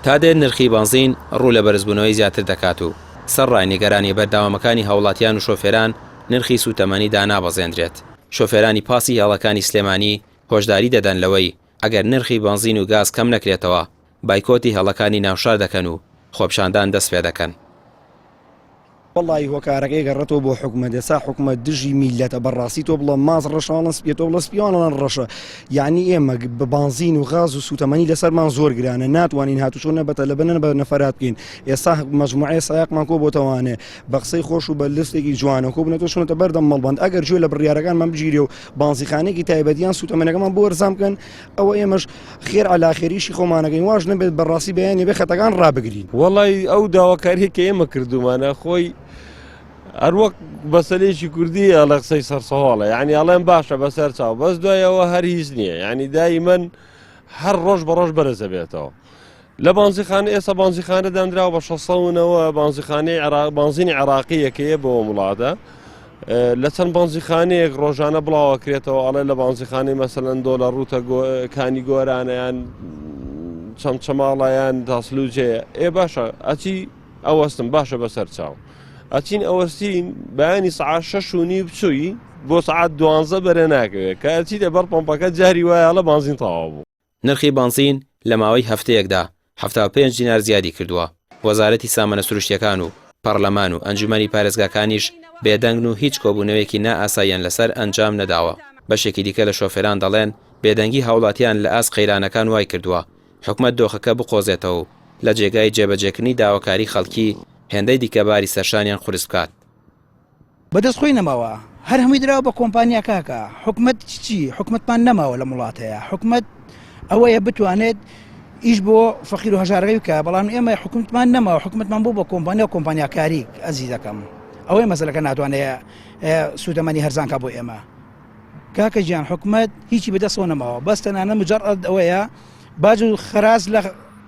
تا دێت نرخی بەنزین ڕوو لە بەرزبوونەوەی زیاتر دەکات و سەرڕای نیگەرانییە بەردەوامەکانی هاوڵاتیان و شۆفێران نرخی سووتەمەنی دانابەزێندرێت. شۆفێرانی پاسی هێڵەکانی سلێمانی هۆشداری دەدەن لەوەی ئەگەر نرخی بەنزین و گاز کەم نەکرێتەوە بایکۆتی هێڵەکانی ناوشار دەکەن و خۆپیشاندان دەستپێدەکەن. وەڵایی هۆکارەکەی گەڕێتەوە بۆ حکومەت ئێستا حکومەت دژی میلەتە بەڕاستی تۆ بڵە ماز ڕەشاڵن سپیە تۆ بڵە سپیوانڵان ڕەشە یعنی ئێمە بە بانزین و غاز و سوتەمەنی لەسەرمان زۆر گرانە ناتوانین هاتوچۆ نە بە تەلەبە نە بە نەفەرات بکەین ئێستا مەجموعەیە سایەقمان کۆ بۆتەوانێ بە قسەی خۆش و بە لستێکی جوانە کۆ بنەتەوە چونەتە بەردەم مەڵبەند ئەگەر گوێ لە بڕیارەکانمان بگیرێ و بانزیخانێکی تایبەتیان سوتەمەنەکەمان بۆ ئەرزان بکەن ئەوە ئێمەش خێر عەلا خێریشی خۆمانەکەین واش نەبێت بەڕاستی بەیانی بێ خەتەکان ڕابگرین. وەڵای ئەو داواکاریە کە ئێمە کردومانە خۆی هەروەک بەسەلێکی کوردی ئەڵێ قسەی سەرسەواڵە یعنی ئەڵێن باشە بەسەر چاو بەس دوایەوە هەر هیچ نییە یعنی دایمەن هەر ڕۆژ بە ڕۆژ بەرزەبێتەوە لە بانزیخانە ئێستا بانزیخانە دانراوە بە 690 بانزیخانەی عێراق بانزینی عێراقیەکەیە بۆ وڵاتە لە چەند بانزیخانەیەک ڕۆژانە بڵاوەکرێتەوە ئەڵێ لە بانزیخانەی مەسەلەن دۆلە ڕووتە کانی گۆرانەیان چەمچەماڵیان تاسلوجەیە ئێ باشە ئەچی ئەوەستم باشە بەسەر چاو ئەچین ئەوەستین بەیانی سعات شەش و نیو بچووی بۆ سعات دوانزە بەرە ناکەوێت کە ئەچیتە بەر پمپەکە جاری وایە لە بانزین تەواو بوو. نرخی بەنزین لە ماوەی هەفتەیەکدا 75 دینار زیادی کردووە، وەزارەتی سامانە سروشتییەکان و پەڕلەمان و ئەنجومەنی پارێزگاکانیش بێدەنگن و هیچ کۆبوونەوەیەکی نائاساییان لەسەر ئەنجام نەداوە، بەشێکی دیکە لە شۆفێران دەڵێن، بێدەنگی هاوڵاتیان لە ئاست قەیرانەکان وایکردووە حکومەت دۆخەکە بقۆزێتەوە و لە جێگای جێبەجێکردنی داواکاری خەڵکی هێندەی دیکە باری سەرشانیان قورس بکات. بەدەست خۆی نەماوە هەر هەمووی دراوە بە کۆمپانیا کاکە حکومەت چی حکومەتمان نەماوە لەم وڵاتەیە حکومەت ئەوەیە بتوانێت ئیش بۆ فەقیر و هەژارەکەی بکە بەڵام ئێمە حکومتمان نەماوە حکومەتمان بۆ بە کۆمپانیا و کۆمپانیاکاری ئەزیزەکەم ئەوەی مەسەلەکە ناتوانێت سوودەمەنی هەرزانکە بۆ ئێمە کاکە گیان حکومەت هیچی بەدەستەوە نەماوە بەس تەنانە مجرد ئەوەیە باج و خەراج لە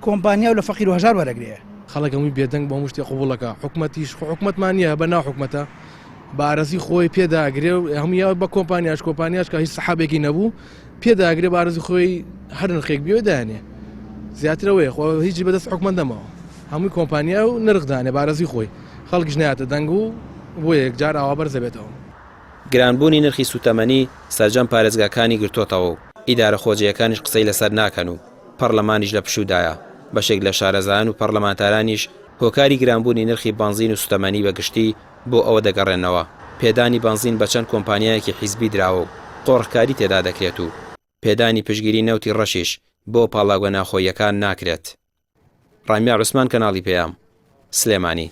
کۆمپانیا و لە فەقیر و هەژار وەرەگرێ. خەڵک هەمووی بێدەنگ بۆ هەموو شتێ قبوڵ ئەکا حکومەتیش خۆ حکومەتمان نییە بە ناو حکومەتە بە ئارەزوی خۆی پێداگرێ و هەموو یا بە کۆمپانیاش کۆمپانیاش کە هیچ سەحابێکی نەبوو پێداگرێ بە ئارەزوی خۆی هەر نرخێک بێ دانێ زیاتر ئەوەیە خۆ هیچی بەدەست حکومەت نەماوە هەمووی کۆمپانیا و نرخ دانێ بە ئارەزوی خۆی خەڵکیش نایاتە دەنگ و بۆ یەکجار ئاوا بەرز دەبێتەوە. گرانبوونی نرخی سووتەمەنی سەرجەم پارێزگاکانی گرتۆتەوە و ئیدارە خۆجێیەکانیش قسەی لەسەر ناکەن و پەڕلەمانیش لە پشوودایە، بەشێک لە شارەزایان و پەڕلەمانتارانیش هۆکاری گرانبوونی نرخی بەنزین و سوتەمەنی بە گشتی بۆ ئەوە دەگەڕێننەوە پێدانی بەنزین بە چەند کۆمپانیایەکی حیزبی دراوە و قۆرخکاری تێدا دەکرێت و پێدانی پشتگیری نەوتی ڕەشیش بۆ پاڵاوگە ناوخۆییەکان ناکرێت. ڕامیار عوسمان کەناڵی پەیام، سلێمانی.